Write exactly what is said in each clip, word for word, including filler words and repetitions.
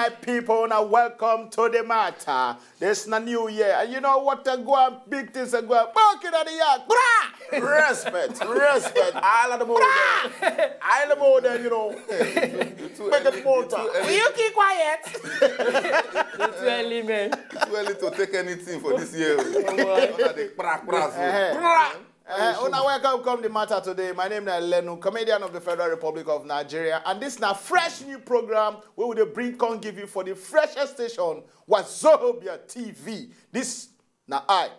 People, now welcome to the matter. This na new year, and you know what? They go and big things and go and back in the yard. Bra! Respect, respect. All of the more there. All the more there, you know. Make it more time. Will you keep quiet? It's too early, man. It's too early to take anything for this year. All the crack, crack, so. Uh-huh. Bra! Uh, una welcome come the matter today. My name is Lenu, comedian of the Federal Republic of Nigeria, and this na fresh new program where we dey bring come give you for the freshest station, Wazobia T V. This na I,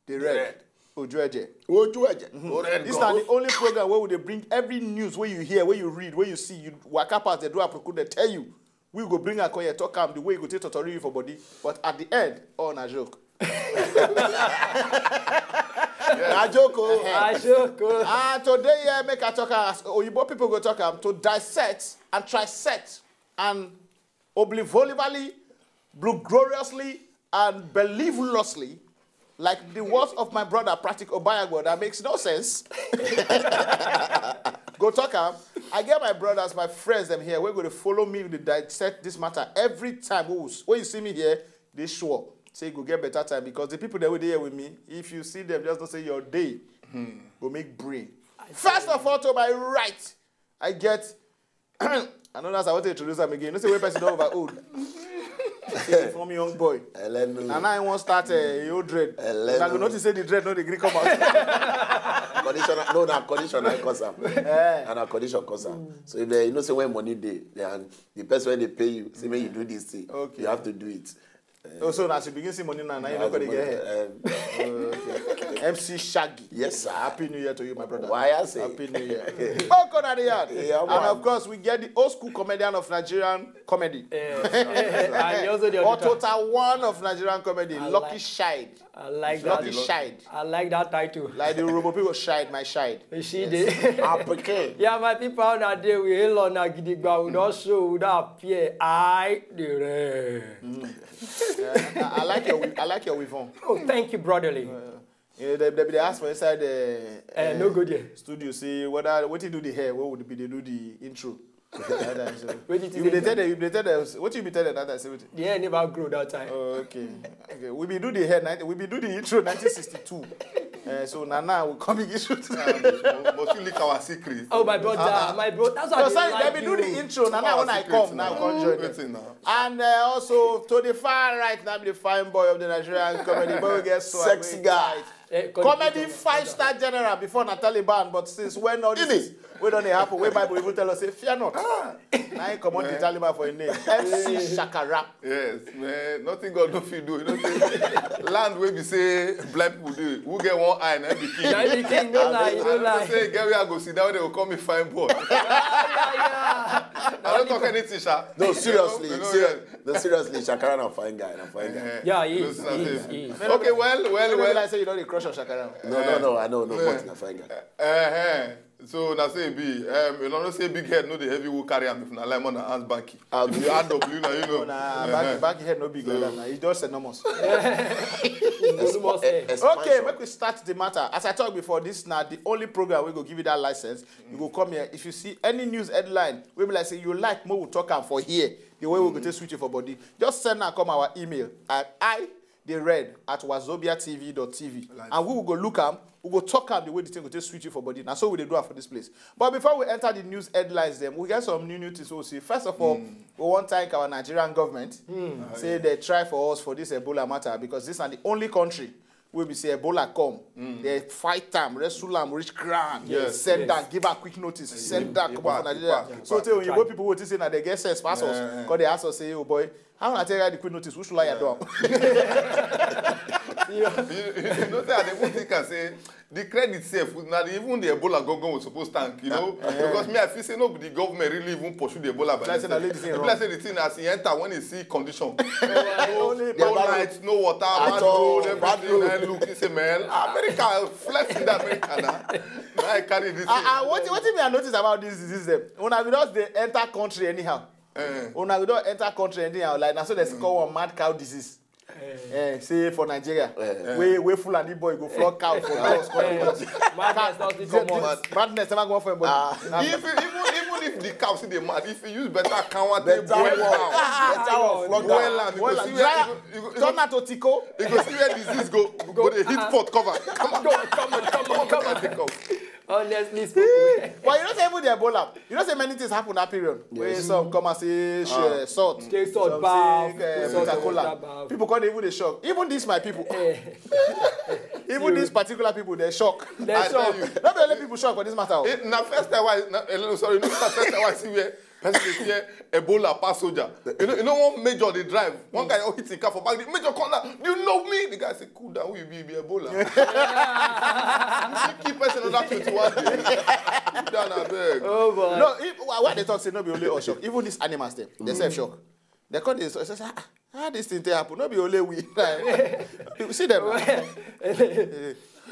the Red, Ojueje. Ojueje. This na the only program where we dey bring every news where you hear, where you read, where you see, you waka pass, they do a procure, they tell you. We go bring am come here, talk am the way you go take totori you for body, but at the end, all na joke. Na joke o. Na joke o. And today here, make I talk am as Oyibo people go talk am, to dissect and trisect and oblivolivally, gloriously, and believelessly, like the words of my brother Pratik Obayagbo that makes no sense. Go talk am. I get my brothers, my friends, them here. We're going to follow me with the dissect this matter every time. When you see me here, they sure say you go get better time, because the people that were there with me, if you see them, just don't say your day go make brain. First of all, to my right, I get I know that's how I want to introduce them again. You know, say when person don over old. Say from young boy. Elenu. And now I want start a uh, old dread. Elenu. I go notice say the dread no dey gree come out. Conditioner, no, na conditioner I cause am. Eh. And na condition cause am. So if they, you know, say when money dey, and the person when they pay you, say when you do this thing, okay, you have to do it. Oh, so as you begin see money now, now you no go dey get hair. M C Shaggy. Yes, sir. Happy New Year to you, my brother. Why I say? Happy New Year. Welcome at the yard. Yeah, and of course, we get the old school comedian of Nigerian comedy. Yes. And he also the auditor. Otota one of Nigerian comedy, Lucky Shide. I like that. Lucky Shide. I like that title. Like the Robo people shide, my shide. She dey. African. Yeah, my people, how that day we hail on a gidigba, we don't show, we don't appear. I the rain. Yeah, I, I like your wi- I like your weave on. Oh, thank you, brotherly. Uh, you know, they, they, they ask for inside the uh, uh, no go there studio. Say whether what you do the hair, what would be they do the intro. Like that, so. What did you You be say? They tell them, you be they tell them, what you be tell them that I say what? The hair never grow that time. Oh, okay. Okay. We be do the hair, ninety- we be do the intro nineteen sixty-two. Uh, so now now we come begin shoot. Must you leak our secret? Oh my brother, my bro. That's why No, I sorry, like let me do you. The intro. Now, now when I come, now come join them. Wetin now? And uh, also to the far right, now be the fine boy of the Nigerian comedy, but we get swag, Sexy we guy. Right. Eh, comedy five star general before na Taliban, but since when all this is, we don't happen. We Bible even tell us say fear not. Now he command the Taliban for his name. M C Shakara. Yes, man. Nothing God no fit do. You know say land wey be say blind people dey. Who get one eye na be king. Na be king, no lie, no lie. Say get where I go sit down, they go call me fine boy. Yeah, yeah, yeah. I don't talk anything, sha. No, seriously. No, no, see, yeah. No, seriously, Shakara na fine guy, na fine guy. Yeah, he is, he is, he is. Okay, well, well, Maybe well. Like say you don't dey crush on Shakara. No, no, no, I know, no, but na fine guy. Uh-huh. So na say e be, um, you know say big head no dey heavy who carry am if na lemon and hands banky. Ah, if you add W na, you know. Na back, back head no big like that. Na. It's just enormous. Expo- e- expansion. Okay, make we start the matter. As I talk before, this na the only program we go give you that license. You go come here. If you see any news headline, we be like say you like more, we talk am for here. The way we go take switch it for body. Just send am come our email at I the red at wazobia T V dot T V. Like And we will go look am, we go talk am the way the thing go take switch it for body. Na so we dey do am for this place. But before we enter the news headlines, them we get some new new things we see. First of all, we want to thank our Nigerian government. Say they try for us for this Ebola matter because this na the only country wey be say Ebola come, they fight am, wrestle am, reach ground, Yes, send yes. am, give am quick notice, send am Give come out for am, Nigeria. give am, So give tell am. Oyibo people wey think say na they get sense pass us, Yeah. Cause they ask us say, oh boy, how una take write the quick notice? Which lawyer do am? You, you, you know say I dey even think am say the credit sef, na the, even the Ebola gangan was supposed to thank, you know, because me I feel say no be the government really even pursue the Ebola by Like say na itself. Lady thing E be wrong. Like say the thing as e enter when e see condition, no, Only no power. Light, no water, At bad all, road, bad everything. Road. I look, he say, man, America flexing that America now. I carry this thing. Ah, ah, what what me I notice about this disease dem? Una we just dey enter country anyhow. Eh. Una we don enter country anyhow. Like na so they call one mad cow disease. Eh, say for Nigeria, Eh. wey wey Fulani boy go flog cow for house. Come Eh. Madness don still Madness, come out. Madness never come out for him body. Ah. Na If you, even even If the cow see the mad, if you use better cow and take Better boil one. am, Better one. Flog boil am. am, you Well, go see dry where am. You go, you go, Turn am to tiko. you go see where disease go. Go dey hit pot cover. Come on, Come on, come on, come on. Take off. Honestly speaking. But you know say even the Ebola, you know say many things happen that period. Where some come and say sh- uh, salt. Take salt Some bath, say, uh, salt bitter cola. Bath. People can't even dey shock. Even this my people. Eh, Even these particular people, they shock. They I tell shock. You, Not only people shock for this matter. Oh. it, na first time why, na, eh, no, sorry, no, na first time why I see where person dey fear Ebola pass soldier. You know, you know one major dey drive. One guy hit him car for back. The major come down. Do you know me? The guy say, "Cool down, who you be, you be Ebola." You see, keep person under twenty-one days. Cool down, abeg. Oh boy. No, if, why why they talk say no be only us shock. Even these animals them, they self shock. They call this. Say, ah, how this thing take happen? No be only we. You see them.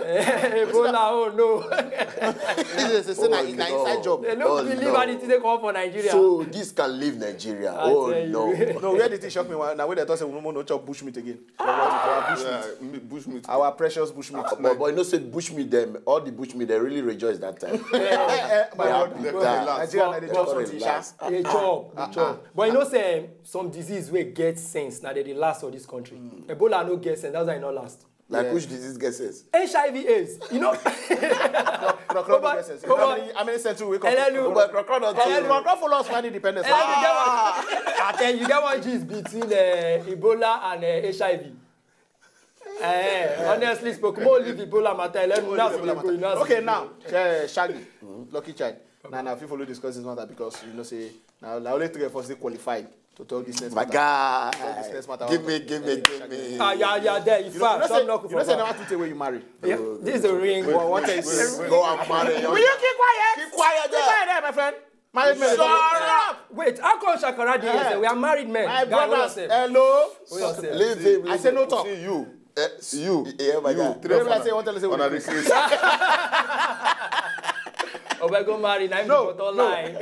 Ebola, oh no. They say, say, na, na inside job. They don't Oh, believe no. Anything they come for Nigeria. So this can leave Nigeria. I Oh tell you. no. No, where did it shock me? Now where they talk say we no more no chop bush meat again. Our bush meat. Yeah, me- bush meat. Our precious bush meat. But, but you know, say bush meat them, all the bush meat they really rejoice that time. Eh, eh, my Yeah, God. yeah. Nigeria, na the They chop something, sha. relax. They chop, they chop. But you know say um, some disease wey get sense na they dey last for this country. Ebola no get sense, that's why e no last. Like Yeah. Which disease gets sense? H I V AIDS, you know. Crocodile Come on, versus. come How on. many, how many century wake up? Hello. But crocodile too. Hello. Crocodile follow us find independence. Hello, you get one, I tell you, you get one gist between uh, Ebola and uh, H I V. Eh, honestly spoken, more leave Ebola matter. Let me know. Okay, now, uh, Shaggy, lucky child. Now, now, people follow discuss this matter because you know say now, now only three of us dey qualified to talk this next My matter. God. Talk this next matter. Give me, give me, give me. Ah, yeah, yeah, there. In You know, you fact, know some say, knock you know say for never today where you marry. Yeah, this is a ring. Well, what is Wait, wait, Go and marry. Will you keep quiet? Keep quiet Keep there. Quiet there, my friend. Married men. Shut up. Wait, how come Shakara dey here? Say we are married men. My Guy, hold brothers, yourself. hello. Hold yourself. Leave him. I say no talk. See you. Eh, You. Yeah, my You. guy. Three of Like us. Say, want to say we Una dey dey craze. Oh, we go marry. Now No, we go no. Online.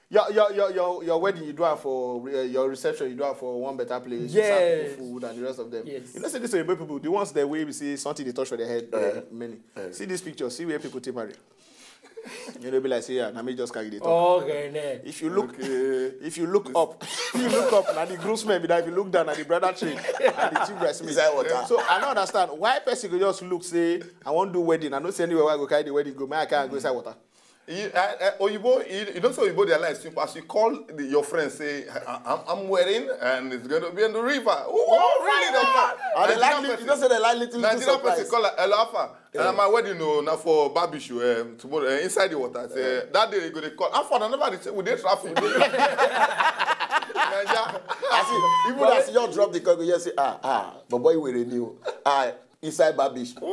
Your, your, your, your, your wedding, you do am for uh, your reception, you do am for one better place. You serve Yes. people food and the rest of them. Yes. You know, see this way, people, the ones that way we see something they touch for their head, uh, many. See this picture, see where people take marry. You know, be like, say, yeah, na me just carry the talk. Okay, ne. If you look, if you look up, if you look up, now the groomsmen be that. If you look down, now the brother tree, and the two bridesmaids. Inside water. So I don't understand why person go just look say I want do wedding. I don't see anywhere where I go carry the wedding go. My I can't go inside water. You, uh, uh, Oyibo, you, you know, so Oyibo, their life simple. As you call the, your friend, say, "I, I'm, I'm wedding, and it's going to be in the river." Oh, really? That's not. And they like Nigerian little, you know, say they like little, little Nigerian person surprise. Call her, "Hello, Alpha." And my wedding, oh, now for Barbecue um, tomorrow uh, inside the water. Say, that day they go they call. Alpha, I never dey say we dey traffic. Naija. I see, even as you just drop the call, you say, ah, ah, but boy, we renew. Ah, inside Babish. But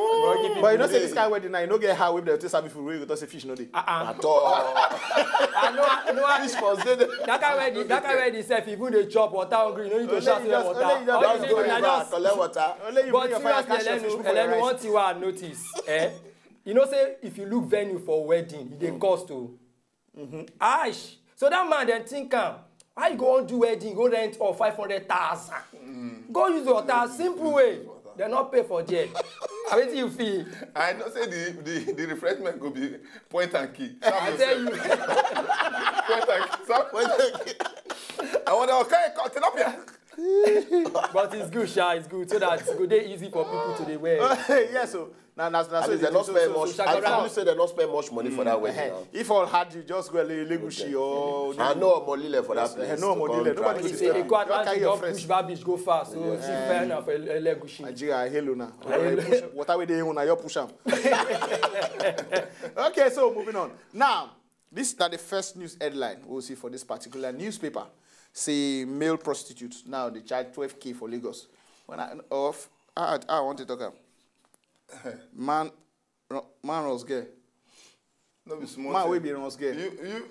you know, say this kind of wedding now, you no get how if they tell me for real, you go say fish no dey. At all. I know, I know. I, Fish must dey there. that kind of wedding, that kind of wedding sef, even dey chop water hungry, you no need to Only shout you for just- water. only you just- Just Honestly, go na river, just- collect water. Only you But bring your fire, seriously, catch your fish, Elenu, put for your Elenu, rice. One thing wey I notice, eh? You know say if you look venue for wedding, e dey cost o. Ash. So that man dem think am. How you go wan do wedding, go rent all five hundred thousand? Go use water, simple way. Dem no pay for there. Na wetin you feel? I know say the the the refreshment go be point and kill. I tell you. Point and kill. Sam, point and kill. I want to okay, tilapia. But it's good, sha, it's good. So that e go dey easy for people to dey wear. Yes, so now, now, now, At so least they the- not so- spend so- much. so I Shakara- probably say they not spend much money for that wedding. Eh, Now. if all had you, just go Elegushi or I know Omolile for that place. Eh, no to Omolile, come nobody drag will it. Say disturb you. Ekwa Just carry Atlantic your don friends. Push Babish go far, so see fair enough, Elegushi. Nigeria, hello now. Water wey dey una, you push am. Okay, so moving on. Now, this is the first news headline we'll see for this particular newspaper. Say male prostitutes now they charge twelve K for Lagos. When I of I, I want to talk am. Man, ru- man runs girl. No be small. Man thing. Wey be runs girl. You you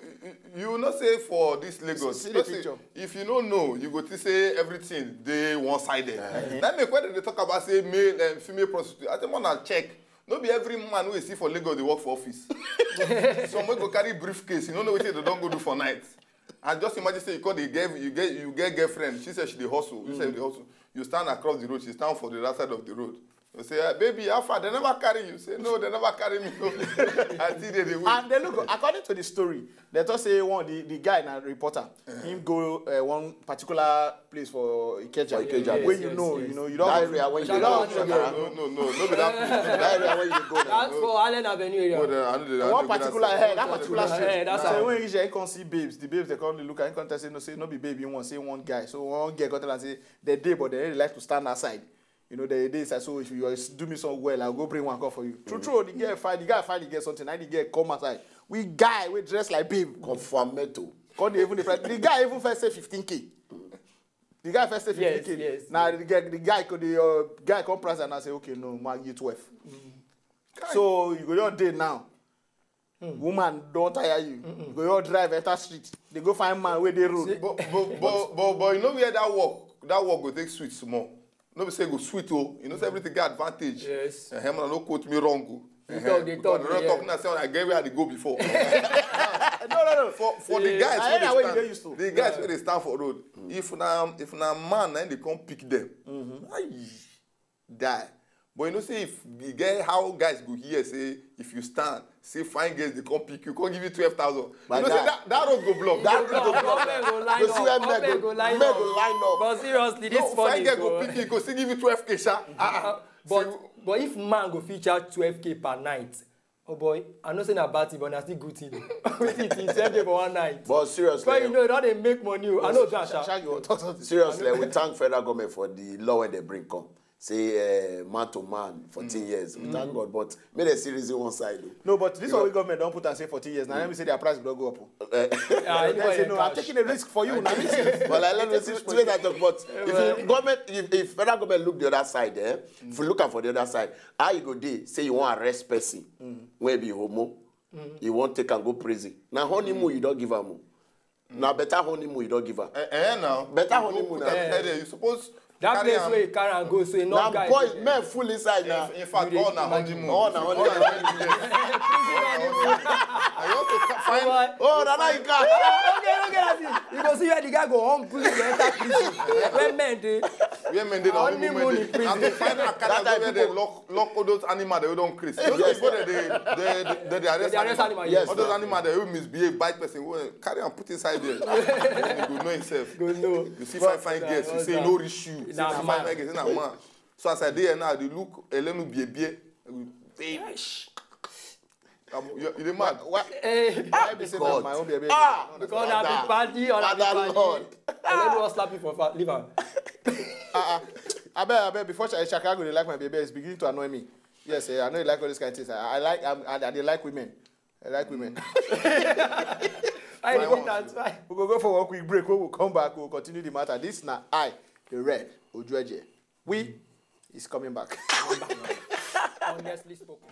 you you know say for this Lagos, See you the know say picture. If you no know, you go think say everything dey one sided. That make when they talk about say male and female prostitute, I think wanna check. No be every man wey you see for Lagos dey work for office. Some wey go carry briefcase, you no know wetin they don go do for night. And just imagine say you call the girl, you get you get girlfriend. She said she dey hustle. You say dey hustle. You stand across the road, she stand for the other side of the road. You say, "Ah, baby, how far? They never carry you." Say, "No, they never carry me." No. I still dey dey wait. And they look, according to the story, they talk say one the, the guy na reporter. Him go uh, one particular place for Ikeja. For Ikeja. Where Yes, you yes, know, yes. You know, you That don't. area where you You dey don't go. know. No, no, no, no, be that place. That area where you dey go now. That's for Allen Avenue area. No, they- I know they- I One know they go Particular that head, side. that particular Eh, street. that's So how- when you come see babes, the babes they come dey look and come tell say no, say no be babe you want, say one guy. So one girl come tell am say they dey, but they really like to stand outside. You know, they dey inside. So if you uh, do me some well, I'll go bring one come for you. True, true. The girl find the guy find the girl something. And the girl come outside. We guy we dress like babe. Confirmato. Come dey even the price. The guy even first say fifteen k. The guy first say Yes, fifteen k. Yes. Now the guy, the guy could the uh, guy come price and I say okay no, man, you twelve. So you go your day now. Woman don't tire you. You go your drive enter street. They go find man where they road. But but but but but you know where that work that work go take sweet small. No be say e go sweet oh. You know say everything get advantage. Yes. Uh-huh, man, no quote me wrong oh. You talk, they talk, Because I yeah. Talk now say I get where I dey go before. No, no, no. For for the guys I wey hear where you dey dey used to. stand, the guys wey dey stand for road. If na if na man na dey come pick them. Ayi, die. But you know say if you get how guys go hear say if you stand, say fine girls dey come pick you, come give you twelve thousand. You Like know say that. That that road go block. That road go block. Government go line You up. see where men Government go, go line men up. go line up. But seriously, this No, funny. fine girl go Though. Pick you, go still give you twelve k sha. Ah, ah. But but if man go fit charge twelve k per night, oh boy, I know say na bad thing, but na still good thing. Wetin thing twelve k for one night? But seriously, But you know, don't they make money? Oh. I know that, sha. Shaggy will talk something. Seriously, we thank federal government for the law wey they bring come. Say uh, man to man, fourteen years. We thank God, but make the series in one side. Though. No, but this one we government don't put and say fourteen years. Now let me say their price will go up. Ah, They say no, I'm cash. Taking a risk for you. Now this is But like, let me see, see where I talk. But if you government, if, if federal government look the other side, eh, if you look am for the other side, how you go dey say you want arrest person wey be homo, you want take am go prison. Now honeymoon you don't give am. O. Now better honeymoon you don't give am. Eh, eh, now. Better honeymoon, Put eh. Am, eh, there. You suppose That carry place am. Where you carry and go, so no Now guy. Boys, men full inside now. In fact, You dey all na imagine. Honeymoon. All na Honeymoon. I want to ca- find Boy. Oh, Nana Ika. Okay, okay, I see. You go see where the guy go hungry, go enter prison. When men dey. Where men dey na Honeymoon Honeymoon in dey. Prison. And to find Akada That where type they of lock lock all those animals they don't craze. You know Yes. People they they they they, they arrest They arrest animals. Animal, Yes, All those sir. Animals they will misbehave, bite person, go carry and put inside there. He go know himself. Go know. You see fine fine girls, you say no reach you. You see Na fine man. Fine girls, na man. So as I dey here now, they look Elenu Biebie. Babe. You dey mad. What? Eh, I be say na God. My own baby. Ah! because na big party, on a big Father party. Lord. I don't know what slap you for fa- liver. Ah, ah. I bet, I bet before Shaka go dey like my baby, it's beginning to annoy me. Yes, eh, I know you like all these kind of things. I, I like, I'm, I, I dey like women. I like women. I dey get that. Why? We go go for one quick break. We will come back. We will continue the matter. This na I, the red Ojueje. We is coming back. Honestly spoken.